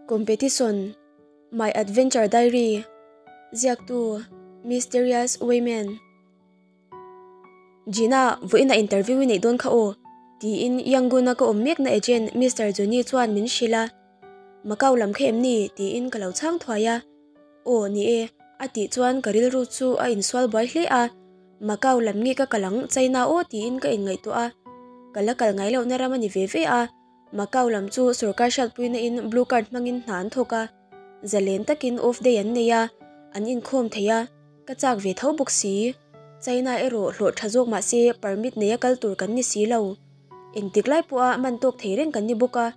Competition, My Adventure Diary, Ziaktu, Mysterious Women. Gina, vawiin a interview i neih dawn kha aw, tiin Yangon-a ka awm mekna agent Mister Johnny chuan min hrilh a. Macau lam kha em ni? tiin ka lo chhang thuai a. Aw, ni e, a tih chuan ka rilru chu a insual buai hle a. Macau lam nge ka kal ang, China aw tiin ka inngaihtuah a. Ka la kal ngai lohna ram a ni ve ve a. Macau lam chu sorkar hriatpuina in blue card hmangin hna an thawk a, zalen takin off day an nei a, an inkhawm thei a, ka chak ve tho bawk si. China erawh hlawh tha zawk mah se permit neia kal tur kan ni si lo. Engtik lai pawha man tawk thei reng kan ni bawk a.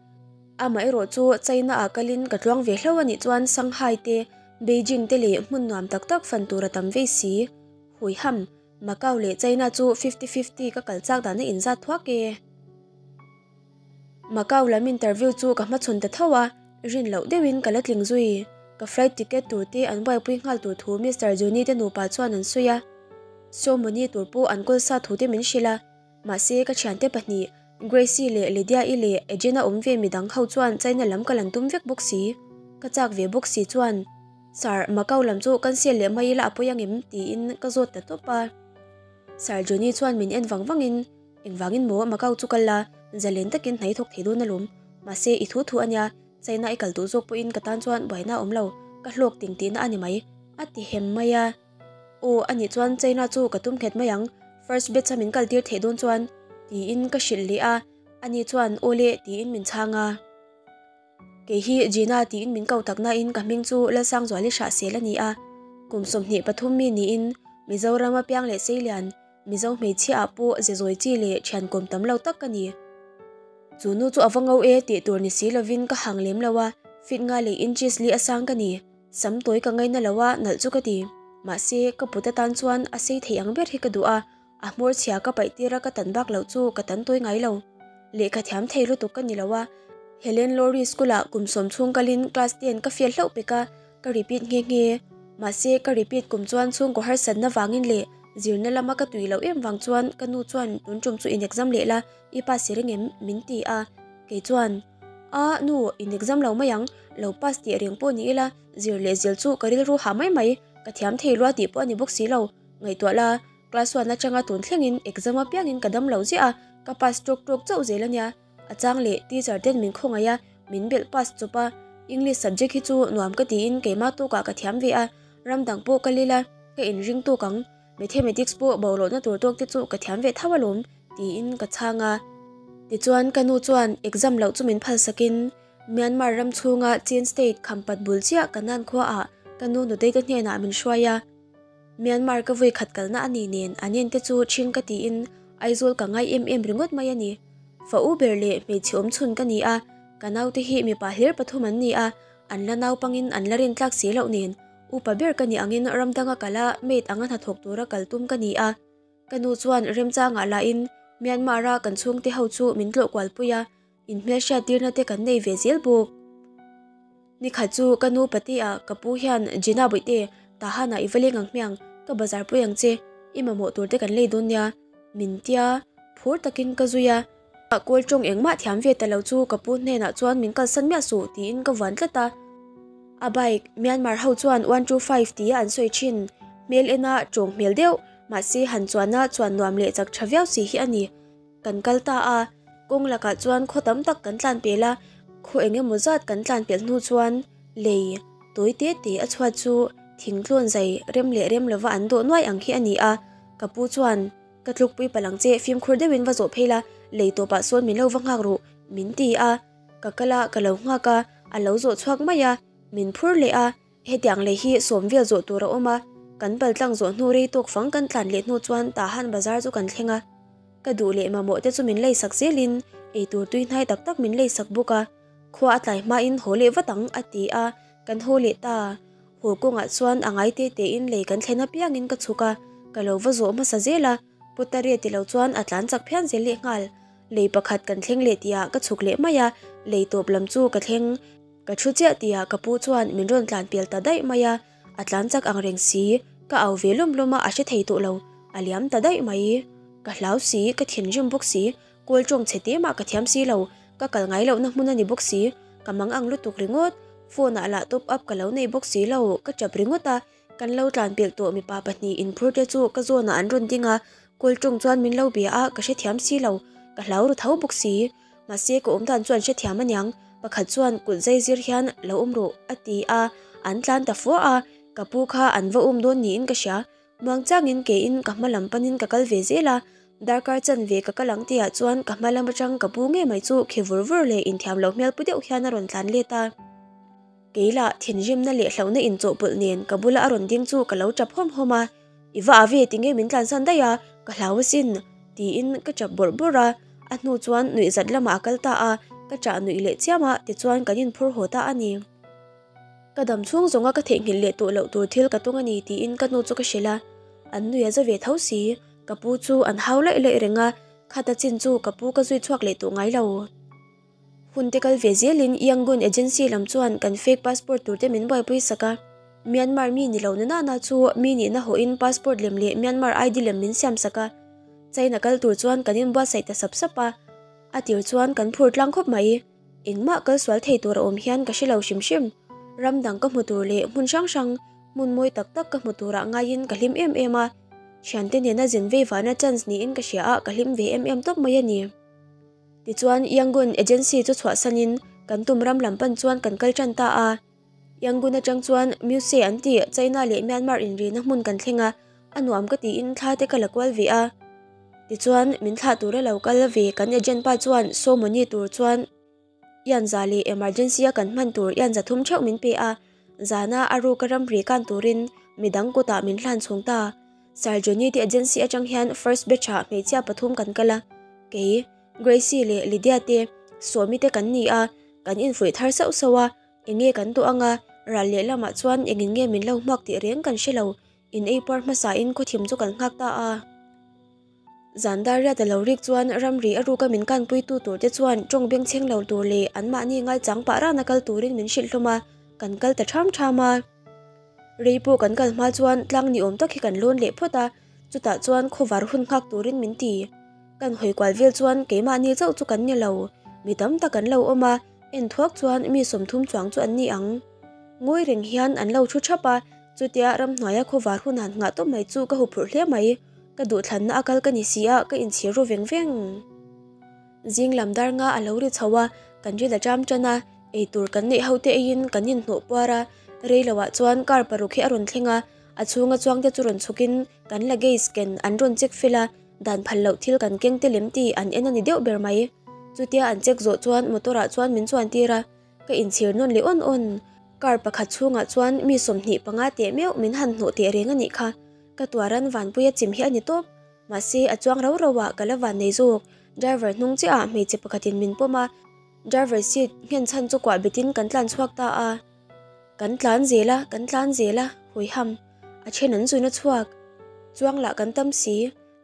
Amaherawh chu China ah kalin ka tluang ve hlo a nih chuan Shanghai te, Beijing te leh hmun nuam tak tak fan tur a tam vei si. Huiham, Macau leh China chu fifty fifty ka kal chak dan a inzat thuak e. Macau lam interview chu ka hmachhawn ta tho a, rin loh deuhin ka la tling zui. Ka flight ticket tur te an buaipui nghal tur thu Mister Johnny te nupa chuan an sawi a. Sawmawni tur pawh an kawl sa thu te min hrilh a, mahse ka thiante pahnih Gracie leh Lydia-i leh agent a awm ve midang ho chuan China lam ka lan tum vek bawk si. Ka chak ve bawk si chuan, Sir, Macau lam chu cancel leh mai ila a pawi angem? tiin ka zawt ta tawp a. Sir Johnny chuan min en vang vangin, Engvangin maw Macau chu kal la, zalen takin hna i thawk thei dawn alawm. Mahse, i thu thu a nia, China i kal duh zawk pawhin ka tan chuan buaina a awm lo, ka hlawk ting tihna a ni mai, a ti hem mai a. Aw, anih chuan China chu ka tum nghet mai ang, first batch a min kal tir theih dawn chuan, tiin ka hrilh leh a, ani chuan aw le tiin min chhang a. Kei hi Gina tiin min ko tak nain ka hming chu Lalsangzuali Hrahsel a ni a, kum 23 mi niin Mizoram a piang leh seilian, Mizo hmeichhia ah pawh ze zawi chi leh thian kawm tam lo tak ka ni. Chu nu chu a va ngo e tih tur ni si lovin ka hang lem lo a, fit nga leh inches li a sang ka ni. Sam tawi ka ngaina lo a, nalh chu ka ti. Mahse, ka put atan chuan a sei thei ang ber hi ka duh a, a hmawr chhia ka paih tir a ka tan bak loh chu ka tan tawi ngai lo. Lehkha thiam thei lutuk ka ni lo a, Helen Lowry School ah kum sawm chhung kalin class ten ka fail hlauh pek a, Ka repeat nghe nghe. Mahse, ka repeat kum chuan chhungkaw harsatna vangin leh zirna lama ka tui loh em vang chuan ka nu chuan tun tum chu in exam leh la, i pass i ring em? min ti a. Kei chuan, A, nu, in exam lo mai ang, lo pass tih reng pawh ni ila, zir leh zel chu ka rilru hah mai mai, ka thiam thei lua tih pawh a ni bawk si lo. Ngaihtuah la, class one atanga tun thlengin exam apiangin ka dam lo ziah a, ka pass tawk tawk chauh zel a nia. A chang leh teacher ten min khawngaih a, min belh pass chawp a, English subject hi chu nuam ka tiin keimah tawkah ka thiam ve a, ram dang pawh ka lil a, ka inring tawk ang, Mathematics pawh boruahna tur tawk te chu ka thiam ve tho alawm, tiin ka chhang a. Tichuan ka nu chuan exam loh chu min phalsakin Myanmar ram chhunga Chin state Khampat bul chiah Kanan khuaah ka nu nutei te hnenah min hruai a. Myanmar ka vui khat kalna a ni nen an en te chu ṭhing ka tiin Aizawl ka ngai em em ringawt mai a ni. Fa u ber leh hmeichhe awm chhun ka ni a, ka naute hi mipa hlir pathum an ni a, an la naupangin an la rintlak si loh nen upa ber ka nih angin ram danga kal a maid anga hnathawk tura kal tum ka ni a. Ka nu chuan remchangah lahin Myanmar-a kan chhungte ho chu min tlawh kualpui a, Inhmelhriat tirna te kan nei ve zel bawk. Nikhat chu ka nu patea ka pu hian Gina Bawihte, Tahana i va leng ang hmiang, ka bazar pui ang che, i mamawh tur te kan lei dawn nia, min tia phur takin ka zui a. Kawl tawng engmah thiam ve ta lo chu ka pu hnenah chuan min kalsan miah suh tiin ka vuan tlat a. A bike, Myanmar ho chuan one two five tia an sawi thin, hmel ena tawng hmel deuh, mahse han chuana chuan nuam leh chak tha viau si hi a ni. Kan kal ta a, kawng lakah chuan khaw tam tak kan tlan pel a, khaw eng emaw zat kan tlan pelh hnu chuan lei tawi te te a chhuat chu thingtlawn zai rem leh rem lova an dawh nuai ang hi a ni a, ka pu chuan ka tlukpui palang che fimkhur deuhin va zawh phei la, lei tawpah sawn min lo va nghak ruh min ti a, ka kal a ka lo nghak a, a lo zawh chhuak mai a, min phur leh a. Hetiang lei hi sawm vel zawh tur a awm a, kan pal tlang zawh hnu rei tawk fang kan tlan leh hnu chuan Tahan bazar chu kan thleng a. Ka duh leh mamawh te chu min lei sak zelin eitur tui hnai tak tak min lei sak bawk a, khua a tlai hmain haw leh vat ang a ti a, kan haw leh ta. Haw kawngah chuan a ngai te tein lei kan thlen apiangin ka chhuk a, ka lo va zawh hmasa zel a, Putare ti lo chuan a tlan chak phian zel leh nghal. Lei pakhat kan thleng leh tihah ka chhuk leh mai a, lei tawp lam chu ka thleng. Ka thu chiah tihah ka pu chuan min rawn tlan pial ta daih mai a, a tlan chak ang reng si, ka au ve lawm lawm a, a hre thei tawh lo, a liam ta daih mai. Ka hlau si, ka thinrim bawk si, kawl tawng chhe te mah ka thiam si lo, ka kal ngai lohna hmun a ni bawk si, ka mang ang lutuk ringawt. Phone ah lah top up ka lo nei bawk si lo, ka tap ringawt a, kan lo tlan pelh tawh mipa pahnih inphur te chu ka zawnah an rawn ding a, kawl tawng chuan min lo bia a, ka hrethiam si lo, ka hlau ru tho bawk si. Mahse ka awm dan chu an hrethiam aniang, pakhat chuan kut zai zir hian lo awm rawh a ti a, an tlan ta fua a, ka pu kha an va um dawn niin ka hria. Muang changin keiin ka hma lam panin ka kal ve zel a, darkar chanve ka kal ang tihah chuan ka hma lam atang ka pu ngei mai chu khi vur vur leh inthiam loh hmel pu deuh hian a rawn tlan let a. Kei lah thinrimna leh hlauhna inchawhpawlh nen ka bula a rawn ding chu ka lo tap hawm hawm a, I va a ve tinge min tlansan daih a, ka hlau asin tiin ka tap bawrh bawrh a, a hnu chuan nuihzat lamah a kal ta a, ka ṭah nuih leh chiam a tichuan kan inphur haw ta a ni. Ka dam chhung zawnga ka theihnghilh leh tawh loh tur thil ka tung a ni tiin ka nu chu ka hrilh a, an nui a za ve tho si, ka pu chu an hau laih laih reng a, khata chin chu ka pu ka zui chhuak leh tawh ngai lo. Hun te kal ve zelin Yangon Agency lam chuan kan fake passport tur te min buaipui sak a, Myanmar mi ni lo na nana chu mi nihna hawhin passport lem leh Myanmar ID lem min siam sak a, China kal tur chuan kan inbuatsaih ta sap sap a, a tir chuan kan phur tlang khawp mai. Engmah kal sual thei tur a awm hian ka hre lo hrim hrim. Ram dang ka hmu tur leh hmun hrang hrang, hmun mawi tak tak ka hmu turah ngaiin ka hlim em em a. Thiante nena zin vei vana chance niin ka hria a, ka hlim ve em em tawp mai a ni. Tichuan Yangon Agency chu chhuahsanin kan tum ram lam pan chuan kan kal tan ta a. Yangon atang chuan Muse an tih China leh Myanmar inrina hmun kan thleng a, a nuam ka tiin thla te ka la kual ve a. Tichuan min thlah tura lo kal ve kan agent pa chuan sawmawni tur chuan ianza leh emergency a kan hman tur ianza thum theuh min pe a, zana a ruka ramri kan turin midang kutah min hlan chhung ta. Sir Johnny te agency atang hian first batch ah hmeichhia pathum kan kal a, kei, Gracie leh Lydia te, Sawmi te kan ni a, kan infuih thar sauh sauh a, Enge kan tuah anga, ral leh lamah chuan engin nge min lo hmuak tih reng kan hre lo, in ei puar hmasa in khawthim chu kan nghak ta a. Zan dar riat a lo rik chuan ramri a ruka min kanpui tu tur te chuan tawng beng chheng lo tur leh anmahni ngaichang pah rana kal turin min hrilh hlawm a, kan kal ta ṭham ṭham a. Rei pawh kan kal hma chuan tlang ni awm tak hi kan lawn leh phawt a, chutah chuan khawvar hun nghak turin min ti. Kan hawi kual vel chuan keimahni chauh chu kan ni lo, mi tam tak an lo awm a, En thuak chuan mi sawmthum chuang chu an ni ang. Ngawi reng hian an lo thu thap a, chutia ramhnuaia khawvar hun han nghah tawp mai chu ka huphurh hle mai. Ka duhthlanna a kal ka ni si a, ka inchhir ru veng veng. Zing lam dar nga a lo ri chho a, kan ril a ṭam ṭan a, eitur kan neih ho te eiin kan inhnawh puar a, rei loah chuan car paruk hi a rawn thleng a, a chhunga chuangte chu rawn chhukin kan luggage ken an rawn check fel a, Dan phal loh thil kan keng te lem tih an en a ni deuh ber mai. Chutia an check zawh chuan motor ah chuan min chuan tir a, ka inchhir nawn leh awn awn. Car pakhat chhungah chuan mi 25 teh meuh min han hnawh teh reng a nih kha. Ka tuaran vanpui a chim hi a ni tawp. Mahse a chuang rau rau ah ka la van nei zawk. Driver hnung chiah ah hmeichhe pakhatin min pawm a, driver seat nghen chhan chu kuah betin kan tlan chhuak ta a. Kan tlan zel a, kan tlan zel a, hawiham. A then an zun a chhuak. Chuang lah kan tam si.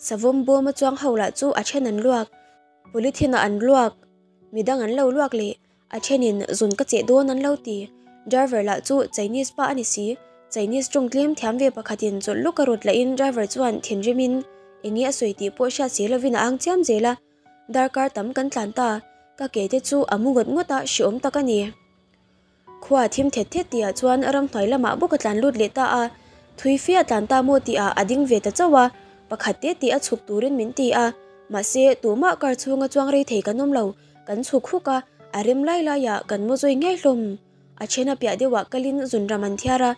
Savawm bawm a chuang ho lah chu a then an luak. Polythene ah an luak. Midang an lo luak leh. A thenin zun ka cheh dawn an lo ti. Driver lah chu Chinese pa a ni si. Chinese tawng tlem thiam ve pakhatin chawlh lawk a rawt lahin driver chuan thinrimin enge a sawi tih pawh hriat si lovin a ang chiam zel a. Darkar tam kan tlan ta. Ka ke te chu a mu ngawt ngawt a, hreawm tak a ni. Khua thim thet thet tihah chuan ramhnuai lamah bawk a tlan lut leh ta a, thui fe a tlan ta maw tihah a ding ve ta chauh a, pakhat te tih a chhuk turin min ti a, mahse tumah car chhunga chuang rei thei kan awm lo, kan chhuk huk a, a rem lai laiah kan mu zui ngei hlawm. A then a piah deuhah kalin zunram an thiar a,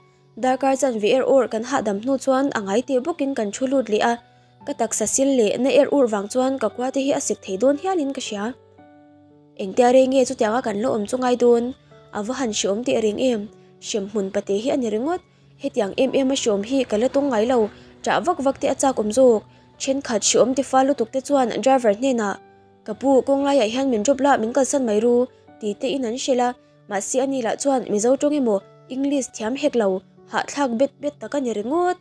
darkar chanve er awr kan hahdam hnu chuan a ngai teh bawkin kan thu lut leh a, ka taksa sil leh na er ur vang chuan ka kua te hi a sik thei dawn hialin ka hria. Engtia rei nge chutianga kan la awm chu ngai dawn? A va han hreawm teh reng em? Hrem hmun pate hi a ni ringawt. Hetiang em em a hreawm hi ka la tawng ngai lo. Ṭah vak vak te a chak awm zawk. Ṭhenkhat hreawm ti fal lutuk te chuan driver hnenah, Ka pu, kawng laiah hian min drop la, min kalsan mai ru, ti te in an hrilh a. Mahse ani lah chuan Mizo tawng emaw English thiam hek lo, hahthlak bet bet tak a ni ringawt.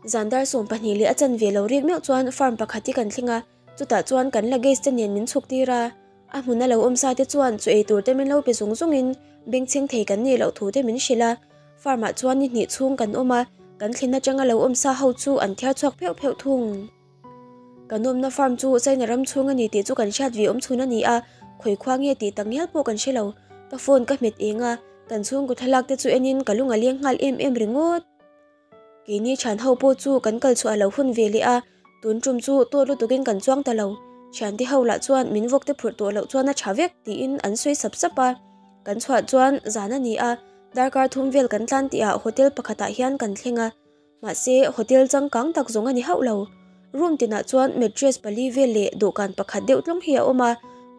Zan dar 12 leh a chanve lo rik meuh chuan farm pakhat hi kan thleng a. Chutah chuan kan luggage te nen min chhuk tir a, a hmuna lo awm sa te chuan chu ei tur te min lo pe zung zung in bengchheng thei kan nih loh thu te min hrilh a. Farm ah chuan ni hnih chhung kan awm a, kan thlen atanga lo awm sa ho chu an thiar chhuak pheuh pheuh thung. Kan awmna farm chu China ram chhung a ni tih chu kan hriat ve awm chhun a ni a, khawi khua nge tih tak ngial pawh kan hre lo. Ka phone ka hmet eng a, Kan chhungkaw thlalak te chu enin ka lung a leng nghal em em ringawt. Keini thian ho pawh chu kan kal chhuah lo hun ve leh a, tun tum chu tawt lutukin kan chuang ta lo. Thiante ho lah chuan min vawk te phurh tawh loh chuan a tha vek tiin an sawi sap sap a. Kan chhuah chuan zan a ni a, darkar thum vel kan tlan tihah hotel pakhatah hian kan thleng a. Mahse hotel changkang tak zawng a ni hauh lo. Room tinah chuan mattress pali vel leh dawhkan pakhat deuh tlawng hi a awm a,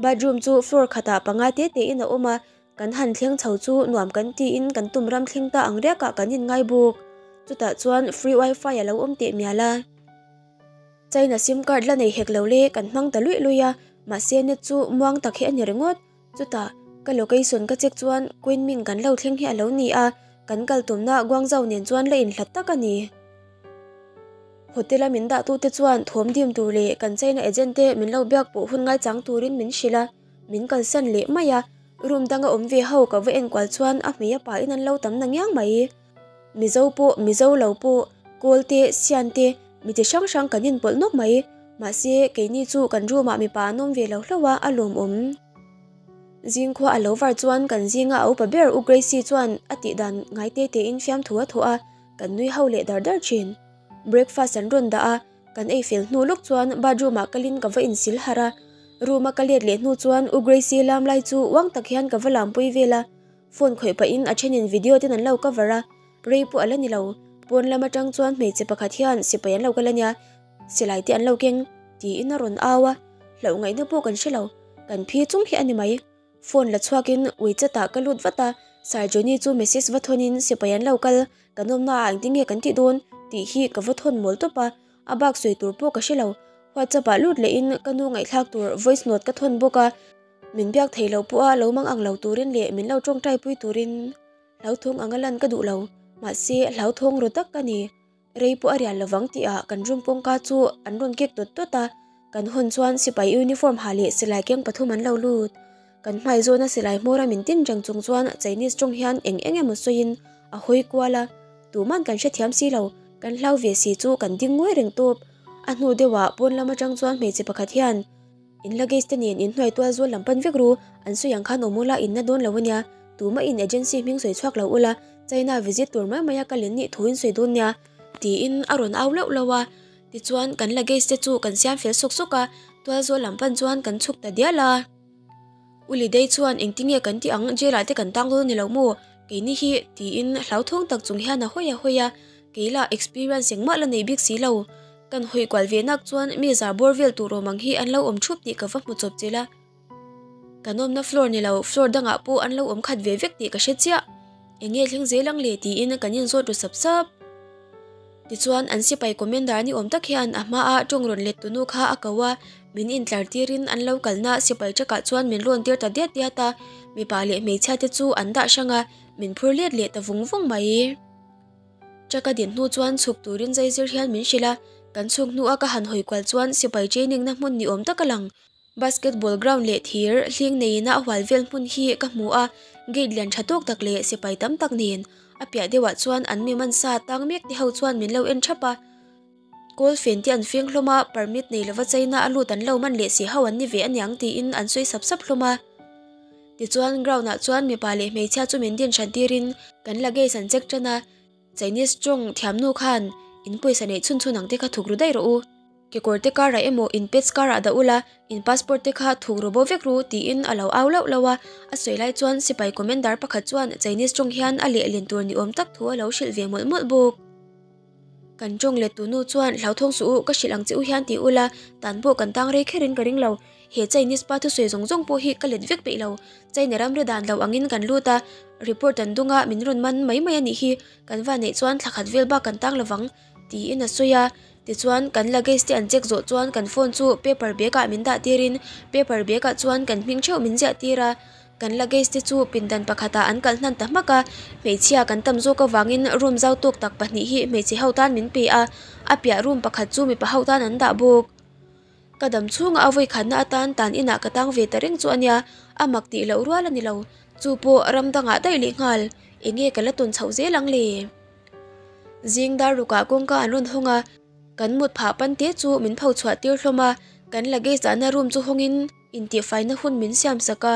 bathroom chu floor khatah panga te tein a awm a, Kan han thleng chho chu nuam kan tiin kan tum ram thleng ta ang riakah kan inngai bawk. Chutah chuan free wifi a lo awm teh mial a. China sim card la nei hek lo le kan hmang ta luih luih a, mahse net chu muang tak hi a ni ringawt. Chutah ka location ka check chuan Kunming kan lo thleng hi a lo ni a, kan kal tumna Guangzhou nen chuan la inhlat tak a ni. Hotel a min dahtute chuan thawm dim tur leh kan China agent te min lo biak pawh hun ngaichang turin min hrilh a. Min kalsan leh mai a, room danga awm ve ho ka va enkual chuan a hmei a pa in an lo tam na ngiang mai. Mizo pawh Mizo lo pawh Kawl te Sian te mi chi hrang hrang kan inpawlh nawk mai. Mahse keini chu kan room ah mipa an awm ve lo hlauh a, a lawmawm. Zingkhua a lo var chuan kan zinga a upa ber U Gracie chuan a tih dan ngai te tein fiamthu a thawh a, kan nui ho leh dar dar thin. Breakfast an rawn dah a, Kan ei fel hnu lawk chuan bathroom ah kalin ka va insil harh a, room a ka let leh hnu chuan U Gracie lam lai chu uang tak hian ka va lampui vel a, phone khawih pahin a thenin video ten an lo cover a, rei pawh a la ni lo, pawn lam atang chuan hmeichhe pakhat hian sipai an lo kal ania, silai te an lo keng tiin a rawn au a, hlauh ngaihna pawh kan hre lo, kan phi chung hi a ni mai. Phone la chhuakin WeChat ah ka lut vat a, Sir Johnny chu message va thawnin sipai an lo kal, kan awmna ah engtin nge kan tih dawn tih hi ka va thawn mawl tawp a, a bak sawi tur pawh ka hre lo. WhatsApp ah lut lehin ka nu ngaihthlak tur voice note ka thawn bawk a, min biak thei lo pawh a lo mang ang lo turin leh min lo tawngtai pui turin hlauthawng anga lan ka duh lo, mahse hlauthawng ru tak ka ni. Rei pawh a rial lovang tihah kan room kawngka chu an rawn kek dawt dawt a, kan hawn chuan sipai uniform ha leh silai keng pathum an lo lut. Kan hmai zawna silai hmawra min tin reng chung chuan Chinese tawng hian eng eng emaw sawiin a hawi kual a, tuman kan hrethiam si lo, kan hlau ve si chu kan ding ngawi reng tawp. A hnu deuhah pawn lam atang chuan hmeichhe pakhat hian, In luggage te nen in hnuai tual zual lam pan vek ru, an sawi ang khan awm ula in na dawn lo ania, tumah in agency hming sawi chhuak lo ula, China visit tur mai mai a ka len nih thu in sawi dawn nia, tiin a rawn au lauh lauh a, tichuan kan luggage te chu kan siam fel sawk sawk a, tual zual lam pan chuan kan chhuk ta dial a. U Lidei chuan engtinge kan tih ang jail ah te kan tang dawn a ni lo maw, keini hi tiin hlauthawng tak chung hian a hawi a hawi a, kei lah experience engmah la nei bik si lo. Kan hawi kual ve nak chuan mi zar bawr vel tur awm ang hi an lo awm thup tih ka va hmu chawp chilh a. Kan awmna floor ni lo, floor dangah pawh an lo awm khat ve vek tih ka hre chiah. Eng nge thleng zel ang le tiin kan inzawt ru sap sap. Tichuan an sipai commander ni awm tak hian a hmaa tawng rawn let tunu kha a ko a, min intlar tirin an lo kalna sipai truck ah chuan min rawn tir ta diat diat a, mipa leh hmeichhia te chu an dah hrang a, min phur let leh ta vung vung mai. Truck a din hnu chuan chhuk turin zaizir hian min hrilh a, kan chhuk hnua ka han hawi kual chuan sipai training na hmun ni awm tak a lang. Basketball ground leh thir hling neiin a hual vel hmun hi ka hmu a, gate lian tha tawk tak leh sipai tam tak nen a piah deuhah chuan an mi mansa tang mek te ho chuan min lo en thap a. Kawl fen te an feng hlawm a, permit nei lova China a lut an lo man leh si ho an ni ve aniang tiin an sawi sap sap hlawm a. Tichuan ground ah chuan mipa leh hmeichhia chu min din hran tirin kan luggage an check tan a, Chinese tawng thiamnu khan in pawisa neih chhun chhun ang te kha thuk ru daih rawh u. Kekawr te karah emaw in pets karah dah ula, in passport te kha thuk ru bo vek ru tiin a lo au lauh lauh a, a sawi lai chuan sipai commander pakhat chuan Chinese tawng hian a lehlin tur ni awm tak thu a lo hrilh ve mawlh mawlh bawk. Kan tawng let tu nu chuan hlauthawng suh u, ka hrilh ang che u hian ti ula, tan pawh kan tang rei kherin ka ring lo, he Chinese pa thusawi zawng zawng pawh hi ka let vek peih lo, China ram ri dan lo angin kan lut a, report an dung a, min rawn man mai mai a nih hi, kan va neih chuan thla khat vel bak kan tang lovang tiin a sawi a, tichuan kan luggage te an check zawh chuan kan phone chu paper bag ah min dah tirin paper bag ah chuan kan hming theuh min ziah tir a, kan luggage te chu pindan pakhat ah an kalh hnan ta hmak a, hmeichhia kan tam zawk avangin room zau tawk tak pahnih hi hmeichhe ho tan min pe a, a piah room pakhat chu mipa ho tan an dah bawk. Ka dam chhunga a vawi khatna atan tan inah ka tang ve ta reng chu a nia, a mak tih loh rual a ni lo, chu pawh ram dangah daih leh nghal, eng nge ka la tawn chhoh zel ang le? Zing dar rukah kawngka an rawn hawng a, kan mut phah pan te chu min pho chhuah tir hlawm a, kan luggage dahna room chu hawngin intihfaina hun min siam sak a,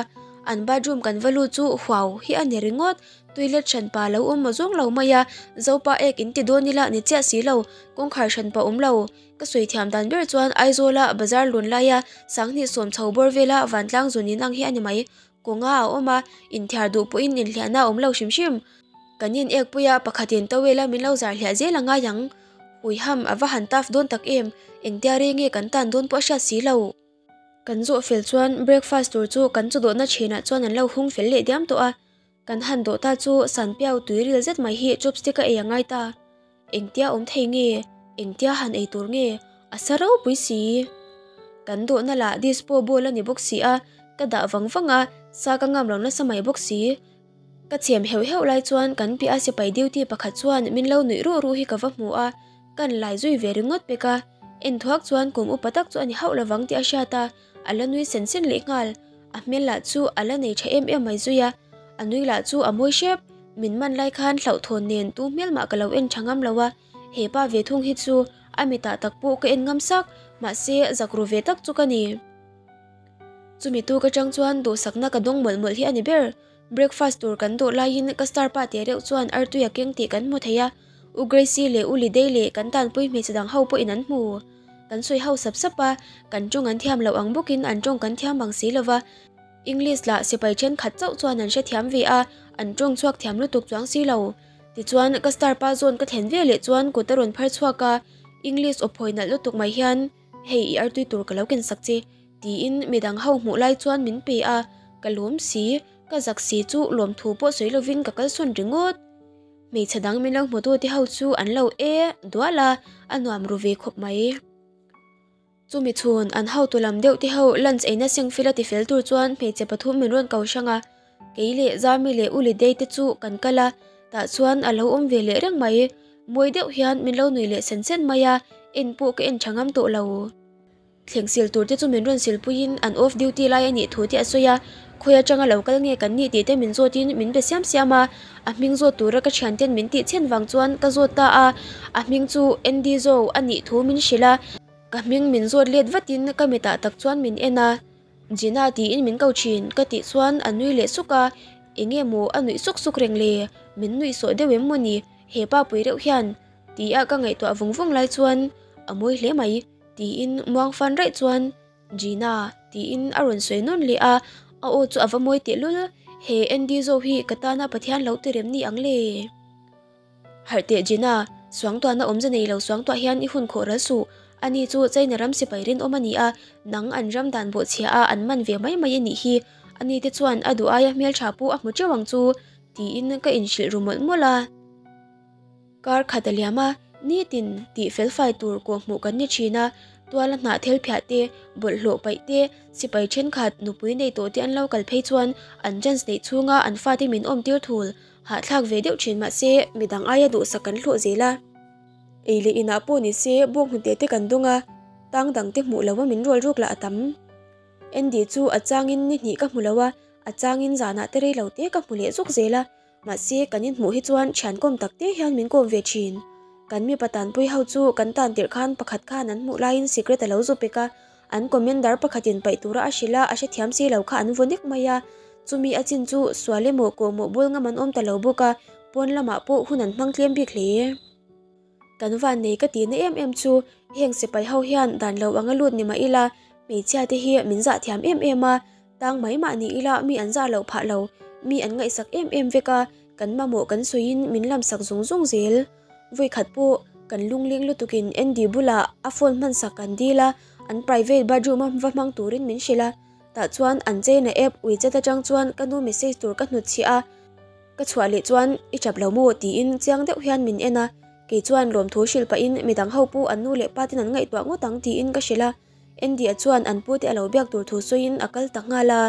An bathroom kan va lut chu huau hi a ni ringawt. Toilet hranpa lo awm maw zawng lo mai a, Zopa ek in ti dawn ila ni chiah si lo, kawngkhar hranpa awm lo. Ka sawi thiam dan ber chuan Aizawla bazar lun laia sanghnih sawm chho bawr vela vantlang zun in ang hi a ni mai. Kawnga a awm a, inthiar duh pawhin inhliahna a awm lo hrim hrim. Kan in ek pui a, pakhatin towel a min lo zar hliah zel a ngai ang. Huiham a va han tough dawn tak em, engtia rei nge kan tan dawn pawh a hriat si lo. Kan zawh fel chuan breakfast tur chu kan chaw dawhna thinah chuan an lo hung fel leh diam tawh a. Kan han dawh ta chu Sanpiau tui ril zet mai hi chopstick a ei a ngai ta. Engtia awm thei nge? Engtia han ei tur nge? A sa ropui si. Kan dawhna lah dispo bowl a ni bawk si a, ka dah vang vang a, sa ka ngam lo nasa mai bawk si. Ka chhem heuh heuh lai chuan kan piah a sipai duty pakhat chuan min lo nuih ruh ruh hi ka va hmu a, kan lai zui ve ringawt pek a. Enthuak chuan kum upa tak chu a ni hauh lovang tih a hriat a, a la nui sen sen leh nghal. A hmel lah chu a la nei tha em em mai zui a, a nui lah chu a mawi hrep. Min man lai khan hlauhthawn nen tu hmel mah ka lo en tha ngam lo a, he pa ve thung hi chu a mitah tak pawh ka en ngam sak, mahse zak ru ve tak chu ka ni. Chumi tu ka chang chuan duhsakna ka dawng mawlh mawlh hi a ni ber. Breakfast tur kan dawh laiin ka star pa teh reuh chuan artui a keng tih kan hmu thei a, U Gracie leh U Lidei leh kan tanpui hmeichhe dang ho pawhin an hmu. Kan sawi ho sap sap a, kan tawng an thiam loh ang bawkin an tawng kan thiam bang si lova. English lah sipai thenkhat chauh chuan an hrethiam ve a, an tawng chhuak thiam lutuk chuang si lo. Tichuan, ka star pa zawn ka thlen ve leh chuan kut a rawn phar chhuak a, English aw phawi nalh lutuk mai hian, Hei i artui tur ka lo ken sak che, tiin midang ho hmuh lai chuan min pe a, ka lawm si, ka zak si chu lawmthu pawh sawi lovin ka kalsawn ringawt. Hmeichhe dang min lo hmutu te ho chu an lo e dual a, a nuam ru ve khawp mai. Chumi chhun an hotu lam deuh te ho lunch eina sengfil a ti fel tur chuan hmeichhe pathum min rawn ko hrang a, kei leh Zami leh U Lidei te chu kan kal a, tah chuan a lo awm ve leh reng mai. Mawi deuh hian min lo nui leh sen sen mai a, en pawh ka en tha ngam tawh lo. Thleng sil tur te chu min rawn silpuiin an off duty lai a nih thu te a sawi a, khawi atanga lo kal nge kan nih tih te min zawtin min be siam siam a, a hming zawt tura ka thianten min tih chhen vang chuan ka zawt ta a, a hming chu Andy Zo a nih thu min hrilh a, ka hming min zawt let vatin ka mitah tak chuan min en a, Gina tiin min ko thin ka tih chuan a nui leh suk a, enge maw a nuih suk suk reng le, min nuih sawh deuh em maw ni he pa pui reuh hian tia ka ngaihtuah vung vung lai chuan a mawi hle mai. Tiin muang fan raih chuan Gina tiin a rawn sawi nawn leh a, a aw chu a va mawi tehlul, he Andy zawk hi ka tana Pathian lo ti rem ni ang le. Harh teh Gina, suangtuahna awmze nei lo suangtuah hian i hun khawh ral suh, ani chu China ram sipai rinawm a ni a, nang an ram dan bawhchhia a an man ve mai mai a nih hi, ani te chuan a duh aia hmeltha pawh a hmu teuh ang chu tiin ka inhrilh ru mawlh mawlh a. Kar khat a liam a, nitin tih felfai tur kawhhmuh kan ni thin a, tuala hnah thel phiah te, bawlhhlawh paih te, sipai thenkhat nupui nei tawh te an lo kal phei chuan an chance neih chhunga an fate min awm tir thul hahthlak ve deuh thin mahse midang aia duhsak kan hlawh zel a. Ei leh inah pawh ni se bawnghnute te kan dawng a, tang dang te hmuh loha min rual ruk lah a tam. Andy chu a changin ni hnih ka hmu lo a, a changin zanah te rei lo te ka hmu leh zuk zel a. Mahse, kan inhmuh hi chuan thian kawm tak te hian min kawm ve thin. Kan mipa tanpui ho chu kan tan tirh khan pakhat khan an hmuh laiin secret a lo zu pek a, an commander pakhatin paih tura a hrilh a, a hrethiam si lo kha an vaw nek mai a. Chumi a chin chu sual emaw kawhmawh bul ngam an awm ta lo bawk a, pawn lamah pawh hun an hmang tlem bik hle. Kan van nei ka tihna em em chu heng sipai ho hian dan lo anga lut ni mah ila hmeichhia te hi min zah thiam em em a, tang mai mah ni ila mi an zah loh phah lo, mi an ngaihsak em em vek a, kan mamawh kan sawiin min lam sak zung zung zel. Vawikhat pawh kan lungling lutukin Andy bulah a phone hmansak kan dil a, an private bathroom a va hmang turin min hrilh a, tah chuan an cheina app WeChat atang chuan ka nu message tur ka hnutchhiah a, Ka chhuah leh chuan i tap lo maw tiin chiang deuh hian min en a, kei chuan lawmthu hrilh pahin midang ho pu an nu leh pa ten an ngaihtuah ngawt ang tiin ka hrilh a, Andy-a chuan an pute a lo biak tur thu sawiin a kal ta nghal a.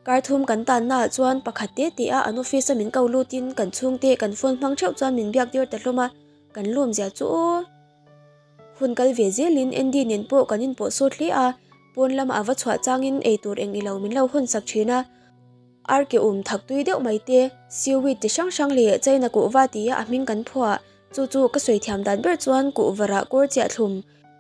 Kar thum kan tanna ah chuan pakhat te te a an office a min ko lutin kan chhungte kan phone hmang theuh chuan min biak tir ta hlawm a, kan lawm zia chu aw. Hun kal ve zelin Andy nen pawh kan inpawh sawt hle a, pawn lama a va chhuah changin eitur eng ilo min lo hawn sak thin a. Ar ke um thak tui deuh mai te, seaweed ti hrang hrang leh China kuhva tia a hming kan phuah. Chu chu ka sawi thiam dan ber chuan kuhva rah kawr chiah thlum.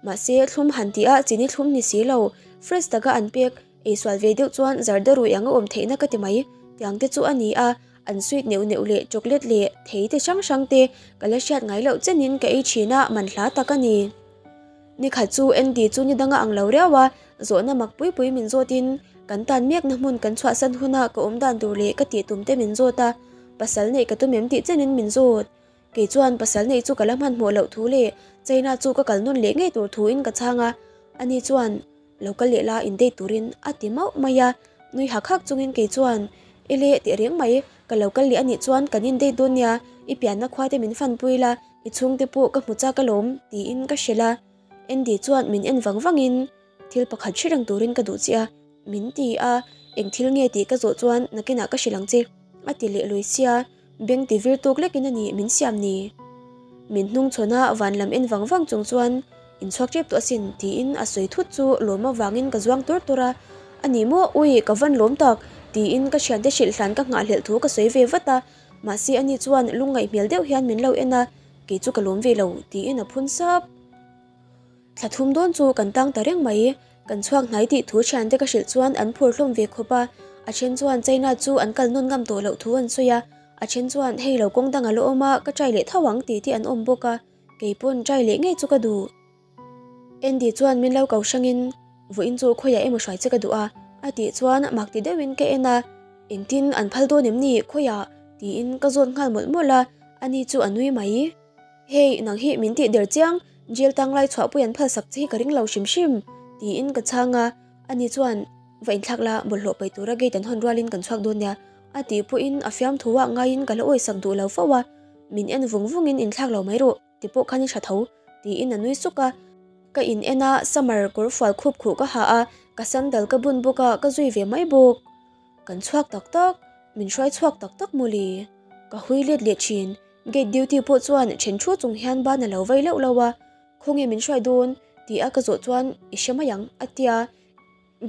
Mahse thlum han tih a chini thlum ni si lo, fresh taka an pek. Ei sual ve deuh chuan zarda rui ang a awm theihna ka ti mai. Tiang te chu a ni a, an sweet neuh neuh leh chocolate leh thei te hrang hrang te ka la hriat ngai loh chenin ka ei thin a, man hla tak a ni. Nikhat chu Andy chu ni danga ang lo riau a, zawhna mak pui pui min zawtin kan tan mekna hmun kan chhuahsan huna ka awm dan tur leh ka tih tum te min zawt a, pasal neih ka tum em tih chenin min zawt. Kei chuan pasal neih chu ka la hmanhmawh loh thu leh China chu ka kal nawn leh ngei tur thuin ka chhang a, ani chuan lo kal leh la in date turin a ti mauh mai a, nui hak hak chungin kei chuan I le teh reng mai, ka lo kal leh anih chuan kan in date dawn nia, i pianna khua te min fanpui la, i chhungte pawh ka hmu chak alawm tiin ka hrilh a. Andy chuan min en vang vangin thil pakhat hre reng turin ka duh che a, min ti a, eng thil nge tih ka zawh chuan nakinah ka hrilh ang che a ti leh lui sia. Beng ti vir tawk lekin a ni min siam ni. Min hnung chhawn a van lam en vang vang chung chuan in chhuak tep tawh asin tiin a sawi thut chu lawm avangin ka zuang tur tur a, a ni maw ui ka van lawm tak tiin ka thiante hrilh hlan ka nghahhlelh thu ka sawi ve vat a, mahse ani chuan lungngaih hmel deuh hian min lo en a, kei chu ka lawm ve lo tiin a phun sap. Thla thum dawn chu kan tang ta reng mai. Kan chhuak hnai tih thu thiante ka hrilh chuan an phur hlawm ve khawp a. A then chuan China chu an kal nawn ngam tawh loh thu an sawi a. A then chuan hei lo kawng dang a la awm a, ka try leh tho ang tih te an awm bawk a. Kei pawn try leh ngei chu ka duh. Andy chuan min lo ko hrangin vawiin chu khawiah emaw hruai che ka duh a, a tih chuan mak ti deuhin ka en a. Engtin an phal dawn em ni khawiah? tiin ka zawt nghal mawlh mawlh a, ani chu a nui mai. Hei, nang hi min tih der chiang, jail tang lai chhuahpui an phalsak che hi ka ring lo hrim hrim, tiin ka chhang a. Ani chuan, Va inthlak la, bawlhhlawh paih tura gate an hawn rualin kan chhuak dawn nia, a tih pawhin a fiamthu ah ngaiin ka la awisak duh lo fo a. Min en vung vungin inthlak lo mai rawh, ti pawh khan i tha tho, tiin a nui suk a. Ka in en a, summer kawr fual khup khuh ka ha a, ka sandal ka bun bawk a, ka zui ve mai bawk. Kan chhuak tak tak, min hruai chhuak tak tak mawle. Ka hui let leh thin, Gate duty pawh chuan then thu chung hian ban a lo vai lauh lauh a, Khawnge min hruai dawn? tih a ka zawh chuan I hre mai ang a tia.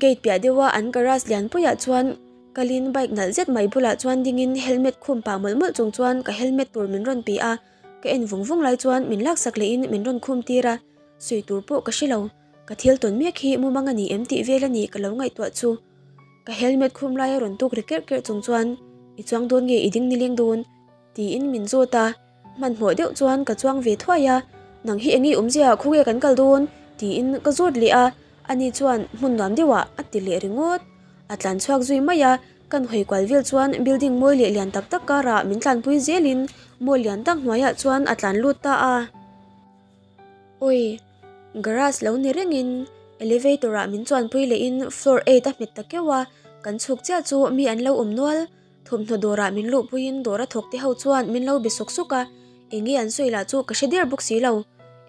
Gate piah deuha an garage lian puiah chuan kalin bike nalh zet mai bulah chuan dingin helmet khum pah mawlh mawlh chung chuan ka helmet tur min rawn pe a, ka en vung vung lai chuan min laksak lehin min rawn khum tir a, sawi tur pawh ka hre lo. Ka thil tawn mek hi mumang a ni em tih vel a ni ka lo ngaihtuah chu. Ka helmet khum laia rawn tuk ri kerh kerh chung chuan I chuang dawn nge i ding nileng dawn? Tiin min zawt a, hmanhmawh deuh chuan ka chuang ve thuai a, Nang hi eng nge awmzia khawnge kan kal dawn? tiin ka zawt leh a, ani chuan hmun nuam deuhah a ti leh ringawt. A tlan chhuak zui mai a, kan hawi kual vel chuan building mawi leh lian tak tak karah min tlanpui zelin mall lian tak hnuaiah chuan a tlan lut ta a. Awi, garage lo ni rengin elevator ah min chuanpui lehin floor eight a hmet ta keuh a, kan chhuk chiah chu mi an lo awm nual. Thawmhnaw dawrah min luhpuiin dawr a thawk te ho chuan min lo be sawk sawk a, eng nge an sawi lah chu ka hre der bawk si lo.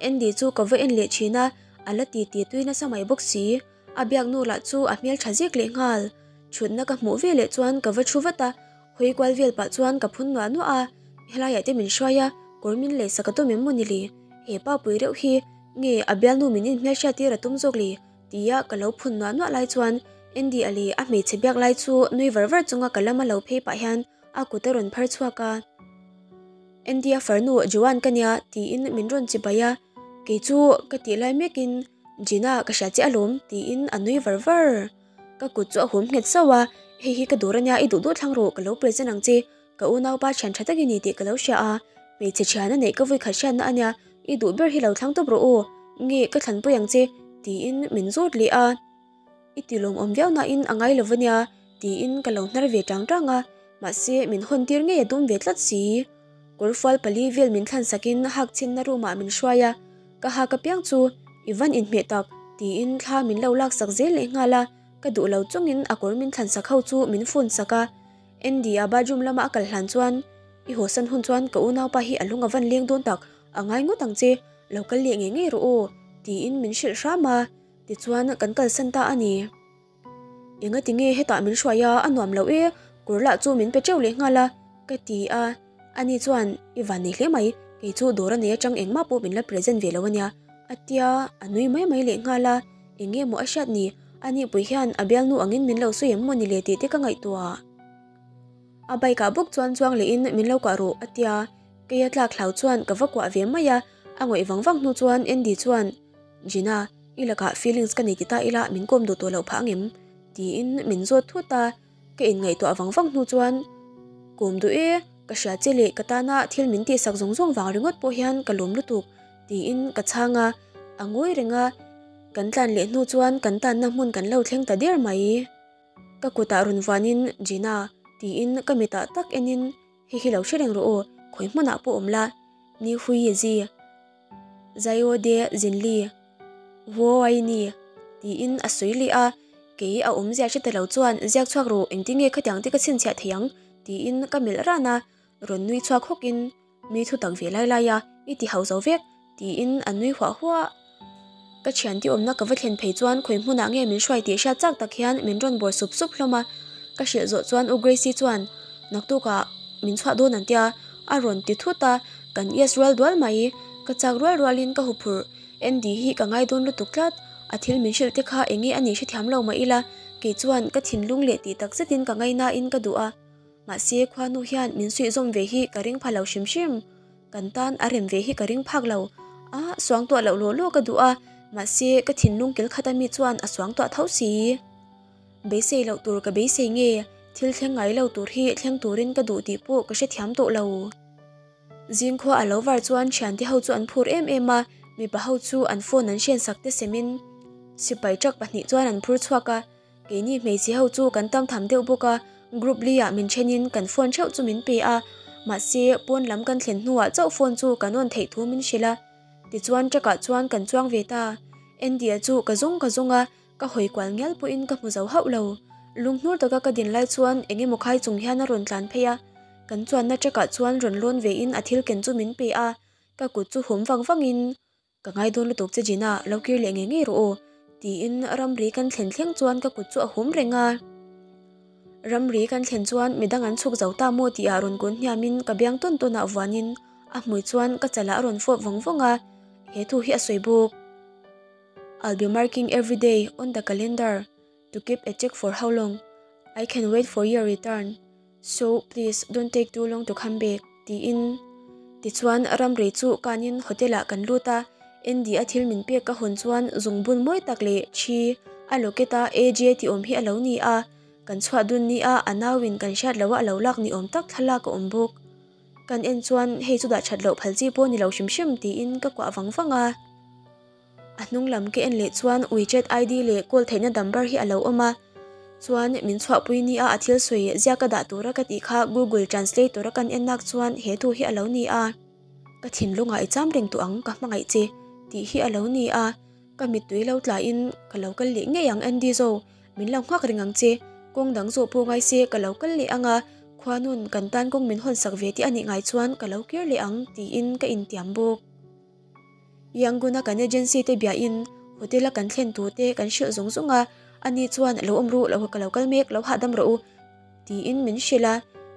Andy chu ka va en leh thin a, a la ti ti tui nasa mai bawk si. A biak nu lah chu a hmel tha zek leh nghal. Thutna ka hmuh ve leh chuan ka va thu vat a, hawi kual vel pah chuan ka phun nuah nuah a, helaiah te min hruai a, kawr min lei sak a tum em maw ni le? He pa pui reuh hi nge a bialnu min inhmelhriat tir a tum zawk le? Tia ka lo phun nuah nuah lai chuan Andy a leh a hmeichhe biak lai chu nui var var chunga ka lama lo phei pah hian a kut a rawn phar chhuak a. Andy a farnu Joan ka nia tiin min rawn chi bai a, kei chu ka tih lai mekin Gina ka hria che alawm tiin a nui var var. Ka kut chu a hum nghet sauh a, hei hi ka dur ania i duh duh thlang rawh ka lo present ang che Ka unaupa thian tha tak i ni tih ka lo hria a, hmeichhe thian a neih ka vui khat hriatna a nia, i duh ber hi lo thlang tawp rawh u, nge ka thlanpui ang che, tiin min zawt leh a. I ti lawmawm viau nain a ngai lo va nia, tiin ka lo hnar ve tang tang a, mahse min hawn tir ngei a tum ve tlat si. Kawrfual pali vel min thlan sakin hak chhinna room ah min hruai a, ka hak apiang chu i van inhmeh tak, tiin thla min lo laksak zel leh nghal a, ka duh lo chungin a kawr min thlan sak ho chu min phone sak a. Andy a bathroom lama a kal hlan chuan i hawsan hun chuan ka unaupa hi a lung a van leng dawn tak, a ngai ngawt ang che, lo kal leh ngei ngei rawh aw tiin min hrilh hram a, tichuan kan kalsan ta a ni. Enga tinge hetah min hruai a, a nuam lo e, kawr lah chu min pe teuh leh nghal a, ka ti a, ani chuan i van nei hle mai, kei chu dawr a nei atang engmah pawh min la present ve lo a nia, a tia, a nui mai mai leh nghal a. Eng nge maw a hriat ni? A nihpui hian a bialnu angin min lo sawi em maw ni le tih te ka ngaihtuah. A bike ah bawk chuan chuang lehin min lo kah rawh a tia, kei a tlak hlau chuan ka va kuah ve mai a, a ngawih vang vang hnu chuan Andy chuan, Gina, i lakah feelings ka nei ti ta ila min kawm duh tawh loh phah angem? Tiin min zawt thut a, ka inngaihtuah vang vang hnu chuan, Kawm duh e, ka hria che leh ka tana thil min tihsak zawng zawng vang ringawt pawh hian ka lawm lutuk, tiin ka chhang a, a ngawi reng a, kan tlan leh hnu chuan kan tanna hmun kan lo thleng ta der mai. Ka kutah rawn vuanin, Gina, tiin ka mitah tak enin, Hei hi lo hre reng rawh aw, khawi hmunah pawh awm la, Ni Hui Ye Zi, Zaiaw De Zin Li, Wo Ai Ni, tiin a sawi leh a, kei a awmzia hre ta lo chuan ziak chhuak rawh engtin nge khatiang te ka chhinchhiah thei ang tiin ka melh ran a, rawn nui chhuak hawkin mi thu tak ve lai lai a, i ti hauh zo vek tiin a nui huah huah. Ka thiante awmna ka va thlen phei chuan khawi hmunah nge min hruai tih hriat chak tak hian min rawn bawr sup sup hlawm a, ka hrilh zawh chuan U Gracie chuan naktukah min chhuah dawn an tia a rawn ti thut a, kan yes rual dual mai, ka chak rual rualin ka huphurh Andy hi ka ngai dawn lutuk tlat, a thil min hrilh te kha enge a nih hrethiam lo mah ila kei chuan ka thinlung leh tih tak zetin ka ngaihnain ka duh a, mahse khuanu hian min suih zawm ve hi ka ring pha lo hrim hrim. Kan tan a rem ve hi ka ring phak lo. A suangtuah loh law law ka duh a, mahse ka thinlung kil khat ami chuan a suangtuah tho si. Beisei loh tur ka beisei nge, thil thleng ngai lo tur hi thleng turin ka duh tih pawh ka hrethiam tawh lo. Zingkhua a lo var chuan thiante ho chu an phur em em a, mipa ho chu an phone an hrensak te semin sipai truck pahnih chuan an phur chhuak a, Keini hmeichhe ho chu kan tam tham deuh bawk a, group li ah min thenin kan phone theuh chu min pe a, mahse pawn lam kan thlen hnuah chauh phone chu kan on theih thu min hrilh a. Tichuan truck ah chuan kan chuang ve ta. Andy-a chu ka zawng ka zawng a, ka hawi kual ngial pawhin ka hmu zo hauh lo. Lunghnur taka ka din lai chuan eng emaw khai chung hian a rawn tlan phei a, kan chuanna truck ah chuan rawn lawn vein a thil ken chu min pe a, ka kut chu hum vang vangin Ka ngai dawn lutuk che Gina, lo kir leh ngei ngei rawh aw, tiin ramri kan thlen thleng chuan ka kut chu a hum reng a. Ramri kan thlen chuan midang an chhuk zo ta maw tih ah rawn kun hniamin ka biang tawn tawn ah vuanin a hmui chuan ka chalah a rawn fawp vawng vawng a, he thu hi a sawi bawk. I'll be marking every day on the calendar to keep a check for how long I can wait for your return. So please don't take too long to come back tiin tichuan ramri chu kanin hotel ah kan lut a, Andy a thil min pek ka hawn chuan zungbun mawi tak leh thi a locket a AJ tih awm hi a lo ni a, kan chhuah dun ni a a nau in kan hriat loh a lo lak ni awm tak thlalak a awm bawk. Kan en chuan hei chu dah that loh phal chi pawh ni lo hrim hrim tiin ka kuah vang vang a. A hnung lam ka en leh chuan WeChat ID leh call theihna number hi a lo awm a, chuan min chhuahpui nia a thil sawi ziak a dah tura ka tih kha Google Translator a kan en nak chuan he thu hi a lo ni a, Ka thinlungah i cham reng tawh ang ka hmangaih che tih hi a lo ni a, ka mittui lo tlaiin ka lo kal leh ngei ang Andy zo, min lo nghak reng ang che, kawng dang zawh pawh ngai se ka lo kal leh ang a, khuanun kan tan kawng min hawn sak ve te a nih ngai chuan ka lo kir leh ang tiin ka intiam bawk. Yangon a kan agency te biahin hotel a kan thlen tur te kan hrilh zawng zawng a, ani chuan lo awm ru lo ka lo kal mek lo hahdam rawh u tiin min hrilh a,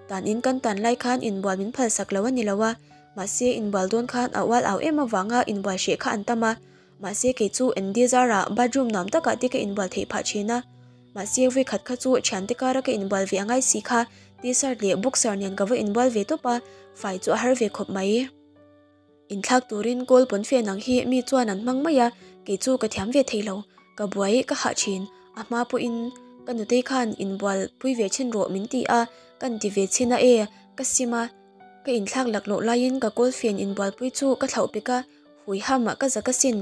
tan in kan tan lai khan inbual min phal sak lo a ni lo a, mahse inbual dawn khan a ual au em avanga inbual hreh kha an tam a, mahse kei chu Andy zarah bathroom nuam takah te ka inbual theih phah thin a, mahse vawikhat kha chu thiante kara ka inbual ve angai si kha t-shirt leh boxer nen ka va inbual ve tawp a, fai chu a har ve khawp mai. Inthlak turin kawl pawn fen ang hi mi chuan an hmang mai a, kei chu ka thiam ve thei lo, ka buai ka hah thin, a hma pawhin ka nutei khan inbual pui ve thin rawh min ti a, ka inti ve chhin a e, ka sim a, ka inthlak laklawh laiin ka kawl fen inbual pui chu ka thlauh pek a, hui ham ah ka zak asin,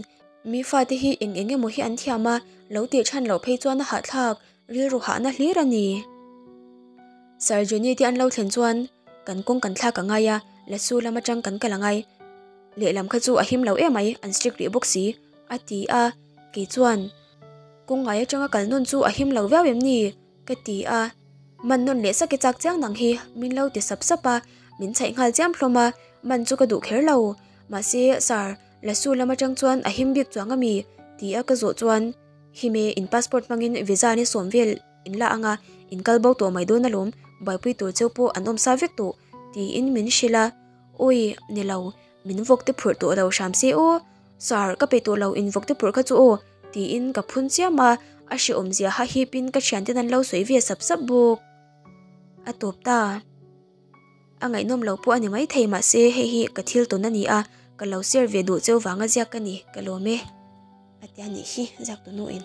mi fate hi eng eng emaw hi an thiam a, lo tih chhan loh phei chuan a hahthlak, rilru hahna hlir a ni. Sir Johnny te an lo thlen chuan. Kan kawng kan thlak a ngai a, Lasu lam atang kan kal a ngai. Lehlam kha chu a him lo em mai, an strict rih bawk si, a ti a. Kei chuan, Kawng ngai atanga kal nawn chu a him lo viau em ni? ka ti a. Man nawn leh sak i chak chiang nang hi, min lo ti sap sap a, min chhaih nghal chiam hlawm a, man chu ka duh kher lo. Mahse, Sir, Lasu lam atang chuan a him bik chuang a mi? ti a ka zawh chuan, Hime, in passport hmangin visa ni sawm vel In la anga, in kal bo tawh mai dawn alawm, buaipui tur cheu pawh an awm sa vek tawh, tiin min hrilh a. Awi, ni lo, min vawk te phurh tawh lo hram se aw, Sir, ka pe tawh lo in vawk te phurh kha chu aw, tiin ka phun chiam a, a hrehawm zia ha hipin ka thianten an lo sawi ve sap sap bawk. A tawp ta. A ngaihnawm lo pawh a ni maithei mahse hei hi ka thil tawn a ni a, ka lo share ve duh cheu vanga ziak ka ni, ka lawm e. A tia nih hi, ziak tu nu in.